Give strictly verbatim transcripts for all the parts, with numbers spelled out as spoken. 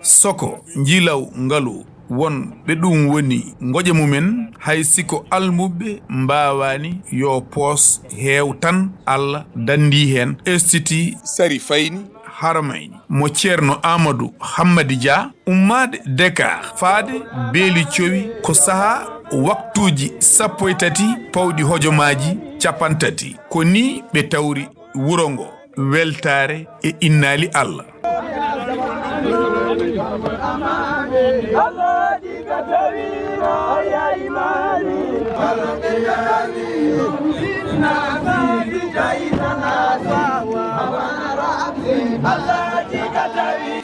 Soko njilaw ngalu won ɓe ɗum woni ngoƴa mumen, hay si ko almuɓɓe mbaawaani, yo poos heew tan, Alla danndii heen. Estiti Sari Fayni Haramayni mo Ceerno Aamadu Hammadi Jah, ummaade Dakar faade Beeli Cowi, ko sahaa waktuuji sappo e tati pawɗi hojomaaji cappanɗe tati. Ko nii ɓe tawri wuro ngo weltaare e innaali Alla.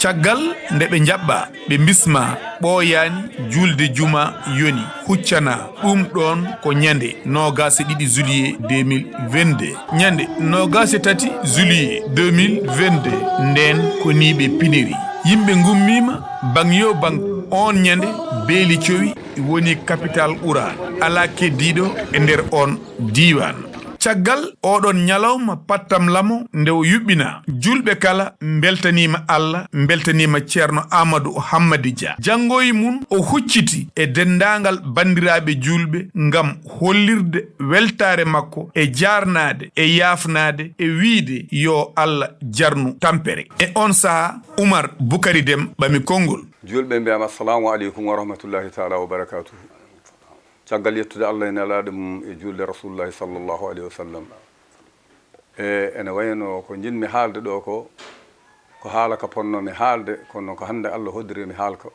Caggal nde ɓe njaɓɓaa, ɓe mbismaa, ɓooyaani juulde juma yoni, huccana ɗum ɗoon ko ñande noogaas e ɗiɗi juillet deux mille vingt-deux. Ñande noogaas e tati juillet deux mille vingt-deux, ndeen ko nii ɓe piniri. Yimɓe ngummiima baŋ yo baŋ. Oon ñande, Beeli Cowi woni kapital ɓuraango, alaa keddiiɗo e nder oon diiwaan. Caggal ooɗoon ñalawma pattam lamo nde o yuɓɓinaa, juulɓe kala mbeltaniima Alla, mbeltaniima Ceerno Aamadu Hammadi Jah. Janngoyi mum o hucciti e denndaangal banndiraaɓe juulɓe ngam hollirde weltaare makko e jaarnaade e yaafnaade e wiyde yo Alla jarnu tampere. E oon sahaa, Umar Bukari Dem ɓami konngol. Juulɓe mbiyaama, "Assalamu aleykum wa rahmatullahi taala wa barakatuhu." Caggal yettude Allah e nelaaɗo mum e juulde Rasulullahi sallallahu aleyhi wa sallam. E ene wayno ko njiɗmi haalde ɗo ko, ko haala ka ponnoomi haalde, kono ko hannde Allah hoddiri mi haalka.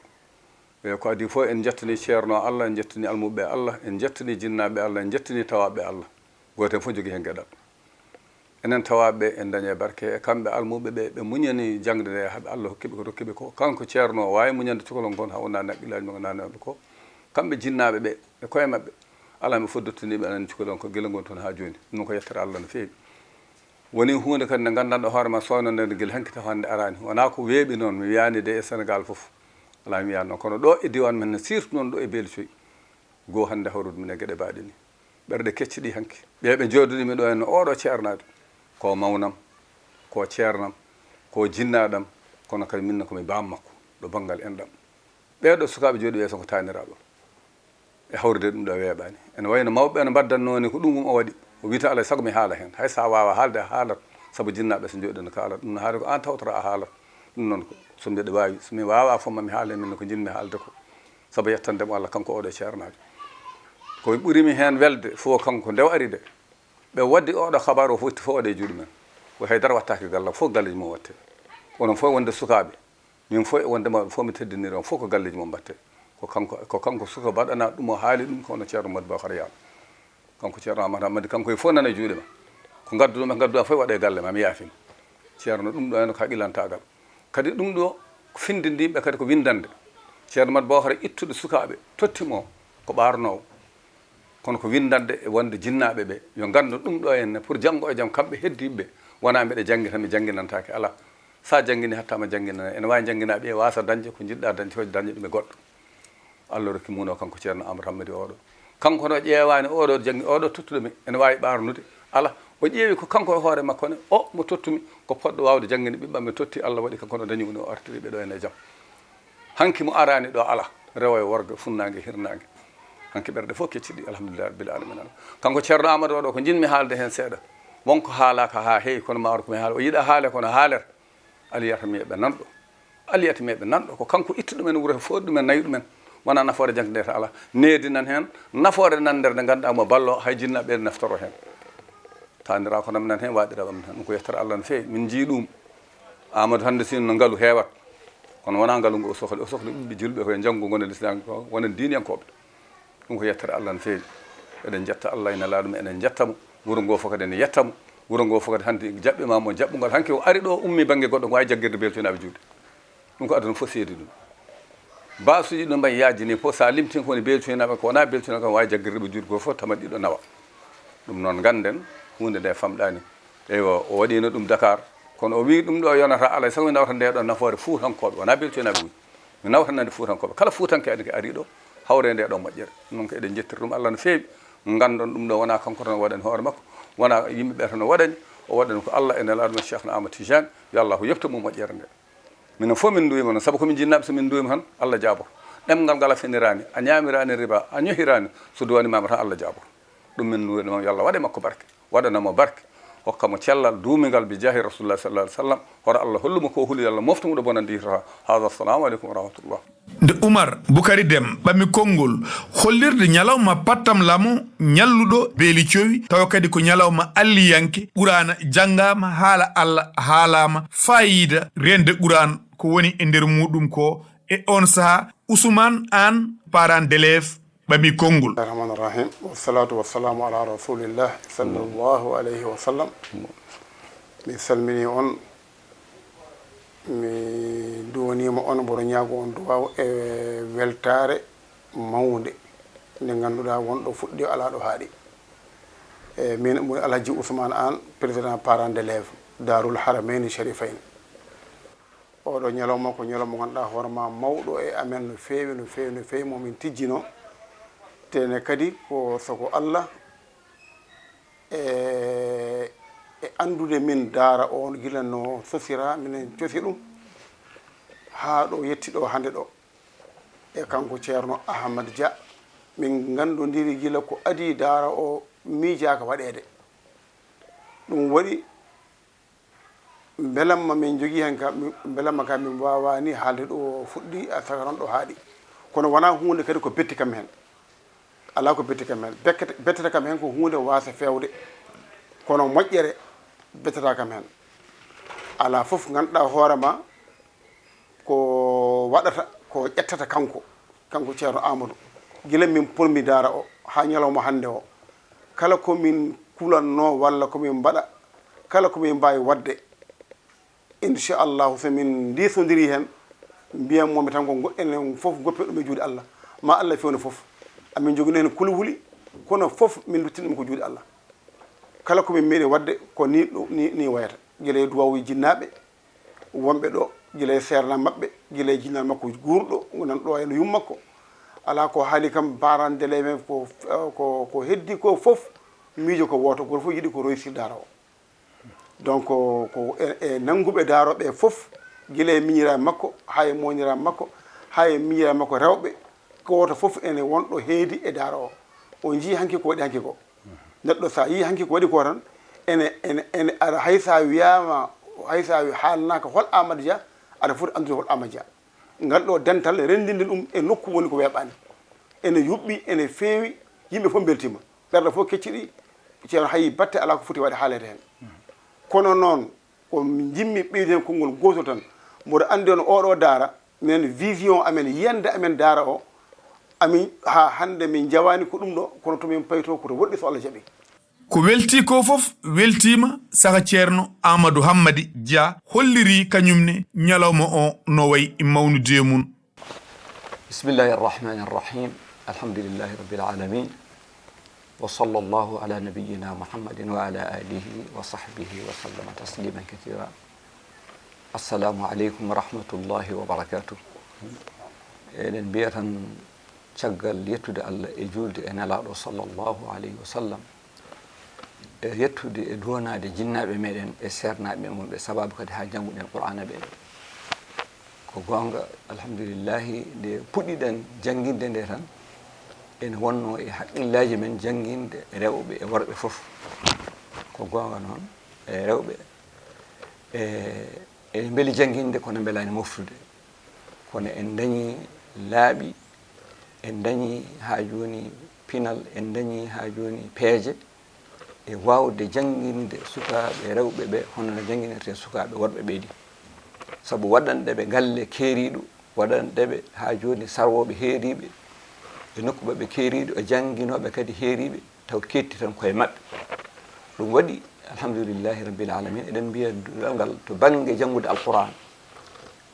E ko adii fof, en njettanii Ceerno Allah, en njettanii almuɓɓe Allah, en njettanii jinnaaɓe Allah, en njettanii tawaaɓe Allah. Gooto heen fof jogii heen geɗal. Enen tawaaɓe ɓe, en dañii barke e kamɓe almuɓɓe ɓe, ɓe muñani jaŋde nde, haɓe Allah hokki ɓe ko rokki ɓe ko. Kanko Ceerno o waawi muñande cukalel ngol, haa wonaa naɓɓilaaji makko naanooɓe ko. Kamɓe jinnaaɓe ɓe, e koye maɓɓe, alaa mi fof dottaniiɓe amen cukalel ngol, gila ngon toon haa jooni. Ɗum ko yettere Allah no feewi. Woni huunde kadi nde nganndanɗo hoore ma, sooyno nde gila hanki tawa hannde araani. Wonaa ko weeɓi noon, mi wiyaani de e Senegaal fof. Alaa mi wiyaani noon. Kono ɗo e diiwaan men, surtout noon ɗo e Beeli Coy. Goo hannde hawrude min e geɗe baaɗe ni. Ɓerɗe kecce ɗi hanki. Ɓe ɓe jooɗanii mi ɗo en, oɗo ceernaajo. Ko mawnam, ko ceernam, ko jinnaaɗam, kono kadi min ne ko mi baam makko, ɗo banngal enɗam. Ɓee ɗo sukaaɓe jooɗi ɓe, so ko taaniraaɓe. E hawrude ɗum ɗo weeɓaani. Ene wayno mawɓe ɓe no mbaddannoo ni ko ɗum o waɗi. O wiyta alaa e sago mi haala heen. Hay so a waawaa haalde, a haalat. Sabu jinnaaɓe so njooɗii no kaalat. Ɗum no haade ko aan tawtata a haalat. Ɗum noon ko so mbeɗa waawi, so mi waawaa fof ma mi haal heen, min ne ko njiɗmi haalde ko. Sabu yettande mo Allah, kanko oɗo ceernaajo. Ko ɓuri mi heen welde fof kanko nde o ari de. Ɓe waddi oɗo kabaaru o fof, fof waɗe juuɗe men. Ko hay dara wattaaki galle, fof galleeji mum watte. Onon fof wonde sukaaɓe. Min fof e wonde mawɓe fof mi teddiniri on fof ko galleeji mum mbatte. Ko kanko, ko kanko suka baɗana ɗum o haali ɗum ko hono Ceerno Mody Bocar Yall. Kanko Ceerno Amadou Hammadi, kanko e fof nana e juuɗe ma. Ko ngadduɗo ma, ngadduɗa fof waɗe galle ma, mi yaafima. Ceerno ɗum ɗo heen ko haqilantagal. Kadi ɗum ɗo findindiɓe kadi ko windande. Ceerno Mody Bocar ittude sukaaɓe, totti mo ko ɓaarnoowo. Kono ko winndande e wonde jinnaaɓe ɓe, yo nganndu ɗum ɗo henne pour janngo e jam kamɓe heddiiɓe ɓe, wonaa mbeɗa janngina, mi jannginantaake, alaa. So a janngini, hatta ma jannginana, ene waawi janngina ɓiye waasa dañde ko njiɗɗa dañde, ko dañde ɗum e goɗɗo. Allah rokki mum o, kanko Ceerno Amadou Hammadi oɗo. Kanko no ƴeewaani oɗo janngi, oɗo tottuɗo mi, ene waawi ɓaarnude, alaa. O ƴeewi ko kanko e hoore makko ne, o mo tottumi, ko poɗɗo waawde jannginde ɓiɓɓam, mi totti, Allah waɗi kanko no dañi ɗum, o artiri ɓe ɗo henne e jam. Hanki mo araani ɗo alaa, rewo e worgo, funnaange, hirnaange. Hanki ɓerɗe fof kecciɗi, alhamdulillahi rabbil alamina. Kanko Ceerno Amadou oɗo, ko njiɗmi haalde heen seeɗa. Wonko haalaaka haa heewi, kono maaru ko mi haala. O yiɗa haale, kono haaler. Aliyata mi eɓe nanɗo. Aliyata mi eɓe nanɗo. Ko kanko itti ɗumen wuro he, fooɗi ɗumen, nayi ɗumen. Wonaa nafoore jaŋde nde alaa. Needi nan heen, nafoore nan nder nde ngannduɗaa mo ballo, hay jinnaaɓe ɓe naftoro heen. Taaniraaɓe ko nam nan heen, waaɗiraaɓe am nan. Ɗum ko yettere Allah no feewi. Min njii ɗum. Amadou hannde sino no ngalu heewat. Kono wonaa ngalu ngu o sohli. O sohli ɓiɓɓe julɓe ko e njanngu ngona lislaam ko wona diiniyankooɓe. Ɗum ko yettere Allah no feewi. Eɗen njetta Allah e nelaaɗo mum, eɗen njetta mo. Wuro ngoo fof kadi ene yetta mo. Wuro ngoo fof kadi hannde jaɓɓiima mo jaɓɓungol. Hanki o ari ɗo, ummi bannge goɗɗo, ko waawi jaggirde beltinaaɓe juuɗe. Ɗum ko aduna fof seedi ɗum. Baasuuji ɗo mbayi yaajini fof, so a limtii ko woni beltinaaɓe, ko wonaa beltinaaɓe, ko waawi jaggirde ɓe juuɗe goo fof, tama ɗiɗo nawa. Ɗum noon ngannden, huunde nde famɗaani. Eywa, o waɗiino ɗum Dakar, kono o wii ɗum ɗo yonata alaa e sago mi nawta nde ɗo nafoore Fuutankooɓe, wonaa beltinaaɓe wii. Mi nawtanande Fuutankooɓe. Kala Fuutanke adi ke ari ɗo, hawre nde ɗo moƴƴere. Ɗum noon ko eɗen njettira ɗum Allah no feewi. Nganndon ɗum ɗo wonaa kanko tan waɗani hoore makko, wonaa yimɓe ɓe tan waɗani, o waɗani ko Allah e nelaaɗo men Cheikhna Ahmad Tidiane, yo Allah yoɓtu mo moƴƴere nde. Minen fof min nduwiima noon, sabu ko min jinnaaɓe, so min nduwiima tan, Allah jaaboto. Ɗemngal ngal a feniraani, a ñaamiraani riba, a ñohiraani, so duwanimaama tan, Allah jaaboto. Ɗum min nduwiima, yo Allah waɗe makko barke, waɗana mo barke, hokka mo cellal duumingal bi jaahi Rasulullah sallallahu alaihi wasallam. Hoto Allah hollu mo ko o huli, yo Allah moftu mo ɗo bonannde yiyata. Haaza, assalamu aleykum wa rahmatullah. Nde Umar Bukari Dem ɓami konngol hollirde ñalawma pattam lamo ñalluɗo beeli cowi, tawa kadi ko ñalawma alliyanke, Quraana janngaama, haala Allah haalaama, faayiida reende Quraan ko woni e nder muuɗum ko. E oon sahaa, Usmaan Aan, parent d'élève, ɓami konngol. Bismillahir Rahmanir Rahim. Wassalatu wassalamu ala Rasulillah sallallahu alayhi wa sallam. Mi salmini on, mi duwanima on, mboɗo ñaago on duwaw e weltaare mawnde nde ngannduɗaa wonɗo fuɗɗi o alaa ɗo haaɗi. E min woni Alhaji Ousmane Anne, président parent d'élève Darul Haramayni Sharifayn. Oɗo ñalawma ko ñalawma mo ngannduɗaa hoore ma mawɗo e amen no feewi, no feewi, no feewi, mo min tijjino. Tene kadi ko sago Allah e, e anndude min daara o gila no sosira, minen cosi ɗum haa ɗo yetti ɗo hannde ɗo. E kanko Ceerno Ahmad Dia, min nganndondiri gila ko adii daara o miijaaka waɗeede. Ɗum waɗi mbelamma min njogii heen ka, mi-, mbelamma ka min waawaani haalde ɗo fuɗɗi, a saka noon ɗo haaɗi. Kono wonaa huunde kadi ko betti kam heen. Alaa ko betti kam heen. Bekkete-, bettata kam heen ko huunde waasa feewde. Kono moƴƴere bettata kam heen. Alaa fof ngannduɗaa hoore ma ko waɗata, ko ƴettata kanko, kanko Ceerno Amadou. Gila min pormi daara o, haa ñalawma hannde o, kala ko min kulanno walla ko min mbaɗa, kala ko min mbaawi waɗde, inchallahu, so min ndiisondiri heen, mbiyan momi tan ko go-, enen fof goppe ɗum e juuɗe Allah. Ma Allah fewnu fof. Amin njogino heen kulhuli, kono fof min luttini ɗum ko juuɗe Allah. Kala ko min meeɗi waɗde, ko ni ɗum, ni, ni wayata. Gila e duwawuji jinnaaɓe, wonɓe ɗo, gila e seernaaɓe maɓɓe, gila e jinnaaɗo makko guurɗo, nan ɗo e no yumma makko. Alaa ko haali kam, parent d'élève ko, ko, ko heddi ko fof, miijo ko wooto, gooto fof yiɗi ko réussir daara o. Donc, ko e, e nannguɓe daara o ɓe fof, gila e miñiraaɓe makko, haa e moƴƴiraaɓe makko, haa e miñiraaɓe makko rewɓe, gooto fof ene wonɗo heedi e daara o. On njii hanki ko waɗi hanki ko. Neɗɗo, so a yii hanki ko waɗi ko tan, ene, ene, ene, aɗa, hay so a wiyaama, hay so a wi-, haalnaaka hol Amadou Dia, aɗa foti anndude hol Amadou Dia. Ngal ɗo dental renndinde ɗum e nokku woni ko weeɓaani. Ene yuɓɓi, ene feewi, yimɓe fof mbeltiima. Ɓerɗe fof kecciɗi, ceerno, hay batte alaa ko foti waɗde haaleede heen. Kono noon, ko njimmi ɓeyden konngol gootol tan. Mboɗo anndi on oɗo daara, minen vision amen, yiyannde amen daara o, amin haa hannde min njawaani ko ɗum ɗo, kono to min payto ko to woɗɗi so Allah jaɓi. Ko welti ko fof weltiima, saka Ceerno Amadou Hammadi Dia holliri kañum ne ñalawma o no wayi mawnude e mum. بسم الله الرحمن الرحيم. الحمد لله رب العالمين. وصلى الله على نبينا محمد وعلى آله وصحبه وسلم تسليما كثيرا. السلام عليكم ورحمة الله وبركاته. Eɗen mbiya tan caggal yettude Allah e juulde e Nelaaɗo sallallahu alayhi wa sallam, e yettude e duwanaade jinnaaɓe meɗen e seernaaɓe men wonɓe sabaabu kadi haa jannguɗen Qur'aana ɓe. Ko goonga, alhamdulillahi, nde puɗɗiɗen jannginde nde tan, ene wonnoo e haqqillaaji men jannginde rewɓe e worɓe fof. Ko goonga noon, e rewɓe, e, ene mbeli jannginde, kono mbelaani moftude. Kono en ndañii laaɓi, en ndañii haa jooni pinal, en ndañii haa jooni peeje e waawde jannginde sukaaɓe rewɓe ɓe, hono no jannginirtee sukaaɓe worɓe ɓe ni. Sabu waɗanɗe ɓe galle keeriiɗo, waɗanɗe ɓe haa jooni sarwooɓe heeriiɓe e nokku maɓɓe keeriiɗo, e jannginooɓe kadi heeriiɓe, taw keetti tan koye maɓɓe. Ɗum waɗi, alhamdulillahi rabbil alamin, eɗen mbiya duɗal ngal to bannge janngude Alquraan,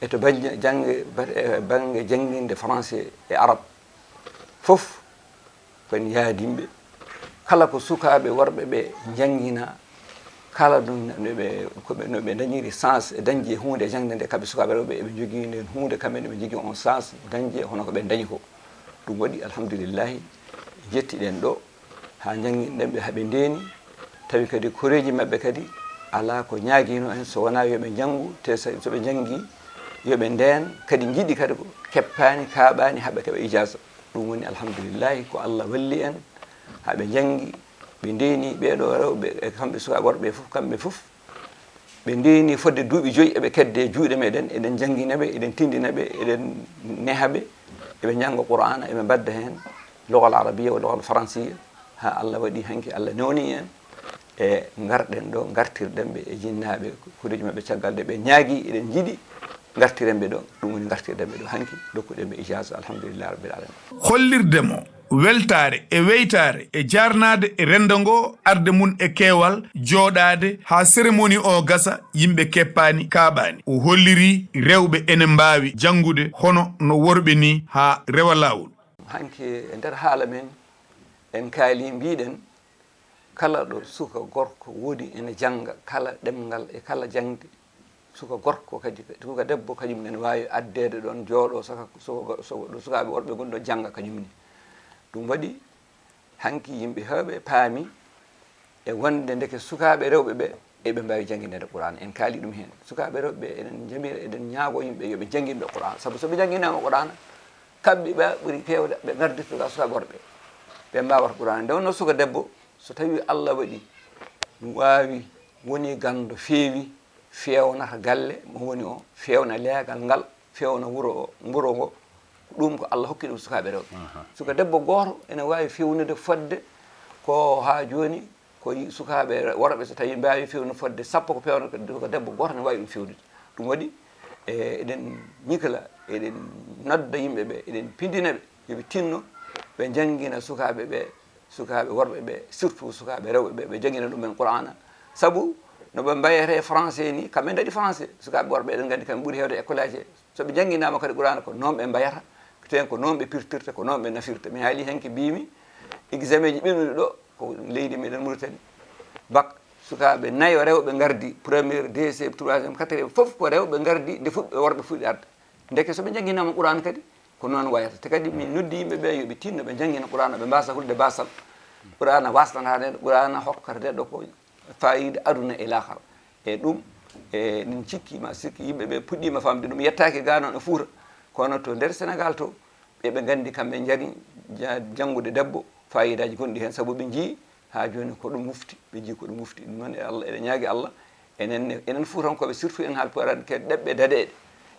e to bannge jannge, e bannge jannginde français e arab fof, ko en yaadinɓe. Kala ko sukaaɓe worɓe ɓe njanngina, kala ɗum no ɓe, ko ɓe, no ɓe ndañiri chance e dañde huunde e jaŋde nde, kamɓe sukaaɓe rewɓe eɓe njogii ndeen huunde, kamɓe ne ɓe njogii on chance dañde hono ko ɓe ndañi ko. Ɗum waɗi, alhamdulillahi, njettiɗen ɗo, haa njannginɗen ɓe haa ɓe ndeeni, tawi kadi koreeji maɓɓe kadi alaa ko ñaagiino en so wonaa yo ɓe njanngu, te so, so ɓe njanngii, Yo ɓe ndeen kadi njiɗi kadi ko keppaani, kaaɓaani, haa ɓe keɓa ijaaza. Ɗum woni alhamdulillahi ko Allah walli en, haa ɓe njanngi, ɓe ndeeni ɓee ɗoo rewɓe e kamɓe sukaaɓe worɓe fof, kamɓe fof. Ɓe ndeeni fodde duuɓi joyi eɓe kedde juuɗe meɗen, eɗen njanngina ɓe, eɗen tinndina ɓe, eɗen neha ɓe, eɓe njannga Qur'aana, eɓe mbadda heen lugal arabiya wa lugal faransiya, haa Allah waɗi hanki Allah newni en e ngarɗen ɗo, ngartirɗen ɓe e jinnaaɓe, kuuɗeeji maɓɓe caggal nde ɓe ñaagi, eɗen njiɗi ngartiren ɓe ɗo, ɗum woni ngartirɗen ɓe ɗo hanki, dokkuɗen ɓe ijaaza, alhamdulillahi rabbil alamin. Hollirde mo weltaare e weytaare e jaarnaade e renndo ngoo, arde mum e keewal, jooɗaade haa cérémonie oo gasa, yimɓe keppaani, kaaɓaani. O hollirii rewɓe ene mbaawi janngude hono no worɓe nii haa rewa laawol. Hanki e nder haala men, en kaalii mbiiɗen, kala ɗo suka gorko woni ene jannga, kala ɗemngal e kala jaŋde, suka gorko kadi, suka debbo kañum ene waawi addeede ɗoon, jooɗoo saka suka go-, so, ɗo sukaaɓe worɓe ngoni ɗo jannga kañum ne. Ɗum waɗi hanki yimɓe heewɓe paami e wonde ndeke sukaaɓe rewɓe ɓe eɓe mbaawi jannginede Qur'aana. En kaalii ɗum heen. Sukaaɓe rewɓe ɓe eɗen njamira, eɗen ñaagoo yimɓe yo ɓe janngin ɓe Qur'aana. Sabu so ɓe jannginaama Qur'aana, kamɓe ɓe ɓuri heewde ɓe ngardirta ga sukaaɓe worɓe. Ɓe mbaawata Qur'aana. Nde wonnoo suka debbo, so tawii Allah waɗi waawi, woni ganndo, feewi, feewnata galle mo woni o, feewna leegal ngal, feewna wuro o, nguro ngo. Ɗum ko Allah hokki ɗum sukaaɓe rewɓe. Suka debbo gooto ene waawi feewnude fodde ko haa jooni ko yi-, sukaaɓe worɓe, so tawii mbaawi feewnude fodde sappo ko peewno, ko suka debbo gooto ene waawi ɗum feewnude. Ɗum waɗi, e, eɗen ñikla, eɗen nodda yimɓe ɓe, eɗen pindina ɓe, yo ɓe tinno, ɓe njanngina sukaaɓe ɓe, sukaaɓe worɓe ɓe, surtout sukaaɓe rewɓe ɓe, ɓe njanngina ɗum en Qur'aana. Sabu no ɓe mbayata e français ni, kamɓe ndaɗi français. Sukaaɓe worɓe, eɗen nganndi, kamɓe ɓuri heewde école aji. So ɓe njannginaama kadi Qur'aana, ko noon ɓe mbayata, teen ko noon ɓe pirtirta, ko noon ɓe nafirta. Mi haalii hanki, mbiimi, examen ji ɓennuɗi ɗo, ko leydi meɗen Mauritanie. Bac, sukaaɓe nayo rewɓe ngardi, première, deuxième, troisième, quatrième, fof ko rewɓe ngardi, nde fuɗ-, worɓe fuɗɗi arde. Ndeke so ɓe njannginaama Qur'aana kadi, ko noon wayata. Te kadi min noddi yimɓe ɓe yo ɓe tinno, ɓe njanngina Qur'aana, ɓe mbaasa hulde baasal. Qur'aana wasnata neɗɗo, Qur'aana hokkata neɗɗo ko faayiida aduna e laakara. E ɗum, e, min cikki ma sikki yimɓe ɓe puɗɗiima faamde ɗum, yettaaki ga noon e Fuuta, kono to nder Senegaal to, eɓe nganndi kamɓe njari ja-, janngude debbo, faayiidaaji gonɗi heen, sabu ɓe njii haa jooni ko ɗum mufti, ɓe njii ko ɗum mufti. Ɗum noon, e Allah, eɗen ñaagi Allah, enen ne, enen Fuutankooɓe, surtout en Haalpulaar, en ke ɗeɓɓe daɗeeɗe.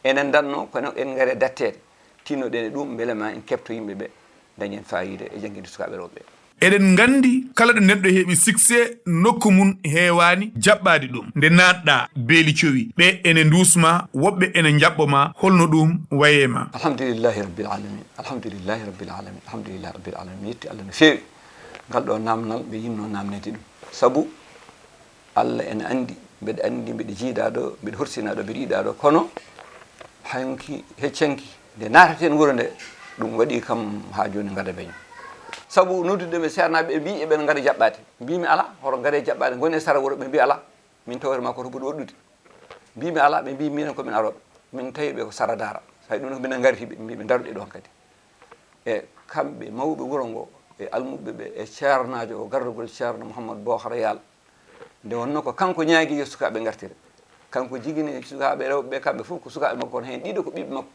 Enen ndanno, kono en ngare datteede, tinnoɗen e ɗum, mbele ma en keɓto yimɓe ɓe, dañen faayiida e jannginde sukaaɓe rewɓe ɓe. Eɗen nganndi, kala ɗo neɗɗo heɓi succès, nokku mum heewaani jaɓɓaade ɗum. Nde naatɗaa, beeli cowi, ɓe ene nduus ma, woɓɓe ene njaɓɓo ma, holno ɗum wayi e ma? Alhamdulillahi rabbil alamin, alhamdulillahi rabbil alamin, alhamdulillahi rabbil alamin. Mi yetti Allah no feewi. Ngal ɗo naamnal, mbe yinnoo naamneede ɗum. Sabu Allah ene anndi, mbeɗa anndi, mbeɗa jiidaa ɗo, mbeɗa horsinaa ɗo, mbeɗa yiɗaa ɗo, kono hanki, hecci hanki, nde naataten wuro nde, ɗum waɗi kam haa jooni ngada beño. Sabu noddude ɓe seernaaɓe, ɓe mbii eɓen ngada jaɓɓaade. Mbiimi alaa, hoto ngare jaɓɓaade, ngonee sara wuro, ɓe mbii alaa, min tawre maa ko to ɓuri woɗɗude. Mbiimi alaa, ɓe mbii minen ko min arooɓe. Min tawi ɓe ko sara daara. So tawi ɗum ko minen ngarti ɓe, mbii ɓe ndaruɗe ɗoon kadi. E kamɓe mawɓe wuro ngo, e almuɓɓe ɓe, e ceernaajo o, gardagol ceerno Mouhammad Bokhara Yal, nde wonnoo ko kanko ñaagi yo sukaaɓe ngartire. Kanko jigini sukaaɓe rewɓe ɓe, kamɓe fof ko sukaaɓe makko, kono heen ɗiɗo ko ɓiɓɓe makko.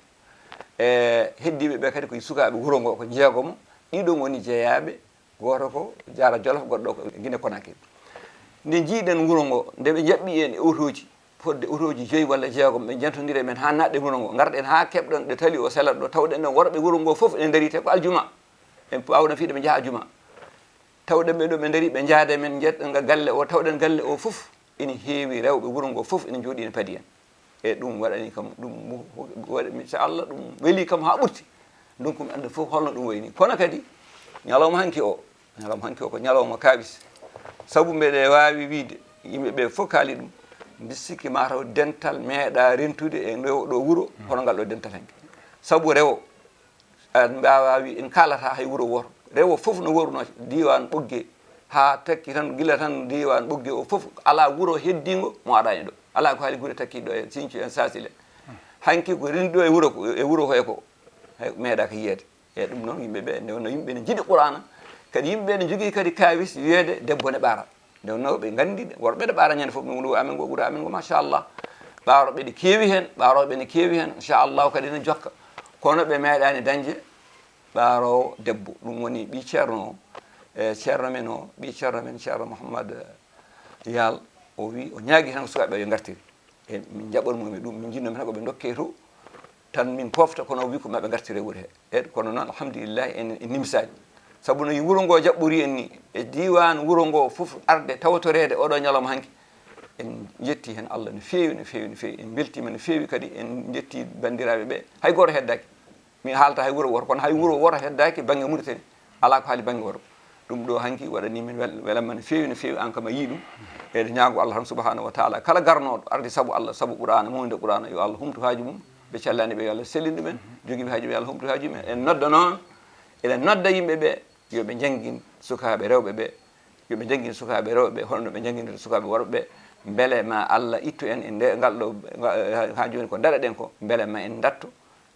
E heddiiɓe ɓe kadi ko sukaaɓe wuro ngo, ko jeegomo, ɗiɗo ngoni jeyaaɓe, gooto ko Jaara Jolof, goɗɗo ko Gine Konakiri. Nde njiiɗen wuro ngo, nde ɓe njaɓɓi en e otooji, fodde otooji joyi walla jeegom, ɓe njantondiri e men haa naatɗen wuro ngo. Ngarɗen haa keɓɗen ɗo tali o selat ɗo, tawɗen ɗon worɓe wuro ngo fof ene ndarii, te ko aljuma. En mbaawno fiyde ɓe njaha aljuma. Tawɗen ɓe ɗo ɓe ndarii, ɓe njaada e men, njetɗen ga galle o, tawɗen galle o fof ene heewi rewɓe wuro ngo fof ene njooɗii ene padi en. E ɗum waɗani kam, ɗum mo-, waɗa, inchallah, ɗum weli kam haa ɓurti. Donc mi annda fof holno ɗum wayi ni. Kono kadi, ñalawma hanki o, ñalawma hanki o ko ñalawma kaawis. Sabu mbeɗe waawi wiyde, yimɓe ɓe fof kaali ɗum, mbiɗa sikki mataw dental meeɗaa rentude e ndo, ɗo wuro, hono ngal ɗo dental hanki. Sabu rewo, en mbaawaa wii en kaalataa hay wuro wooto. Rewo fof no worunoo diiwaan Ɓoggee, haa takki tan, gila tan diiwaan Ɓoggee o fof, alaa wuro heddiingo mo aɗaani ɗo. Alaa ko haali gure takkiiɗe ɗo e Siñco en, Saasile. Hanki ko renndi ɗo e wuro, e wuro hee ko, hay meeɗaaka yiyeede. E ɗum noon, yimɓe ɓe, nde wonnoo yimɓe ne njiɗi Qur'aana, kadi yimɓe ɓe ne njogii kadi kaawis wiyeede debbo ne ɓaara. Nde wonnoo ɓe nganndi, worɓe ne ɓaara ñande fof, ɗum wuro amen ngo, wuro amen ngo, machallah. Ɓaarooɓe ne keewi heen, ɓaarooɓe ne keewi heen, inchallahu kadi ne jokka. Kono ɓe meeɗaani dañde ɓaaroowo debbo. Ɗum woni ɓii ceerno o, e ceerno men o, ɓii ceerno men, ceerno Mouhammad Yaal, o wi, o ñaagi tan ko sukaaɓe yo ngartiri. E min njaɓan mo e ɗum, min njinnoo men ko ɓe ndokkee to, tan min pofta, kono o wi ko maɓe ngartire wuro he. E kono noon, alhamdulillahi, en, en nimsaani. Sabu no wuro ngo jaɓɓori en ni, e diiwaan wuro ngo fof arde tawtoreede oɗo ñalawma hanki, en njetti heen Allah no feewi, no feewi, no feewi. En mbeltiima no feewi kadi, en njetti banndiraaɓe ɓe. Hay gooto heddaaki. Mi haalta hay wuro woto, kono hay wuro woto heddaaki bannge Mauritanie. Alaa ko haali bannge woto. Ɗum ɗo hanki waɗani min wel-, welamma no feewi, no feewi, aan kam a yii ɗum. Eɗen ñaago Allah tan subhanahu wa taala, kala garnooɗo ardi sabu Allah, sabu Qur'aana, mawninde Qur'aana, yo Allah humtu haaju mum. Ɓe cellani ɓe, yo Allah sellin ɗumen. Jogiiɓe haaju ɓe, yo Allah humtu haaju mum. En nodda noon, eɗen nodda yimɓe ɓe, yo ɓe njanngin sukaaɓe rewɓe ɓe, yo ɓe njanngin sukaaɓe rewɓe ɓe, hono no ɓe njannginirta sukaaɓe worɓe ɓe, mbele ma Allah ittu en e nde, ngal ɗo, nga-, haa jooni ko ndaɗaɗen ko, mbele ma en ndatto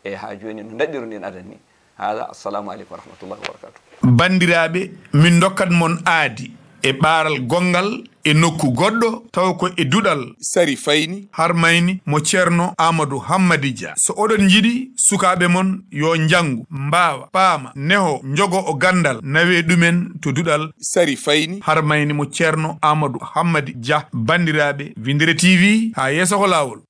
e haa jooni no ndaɗɗiruɗen adan ni. Haaɗa, assalamu aleykum wa rahmatullahi wa barakatuh. Banndiraaɓe, min ndokkat mon aadi e ɓaaral gonngal e nokku goɗɗo, tawa ko e duɗal Sari Fayni, Harmayni mo Ceerno Amadou Hammadi Dia. So oɗon njiɗi sukaaɓe mon yo njanngu, mbaawa, paama, neho, njogo o ganndal, nawee ɗumen to duɗal Sari Fayni, Harmayni mo Ceerno Amadou Hammadi Dia. Banndiraaɓe, Winndere T V, haa yeeso ko laawol.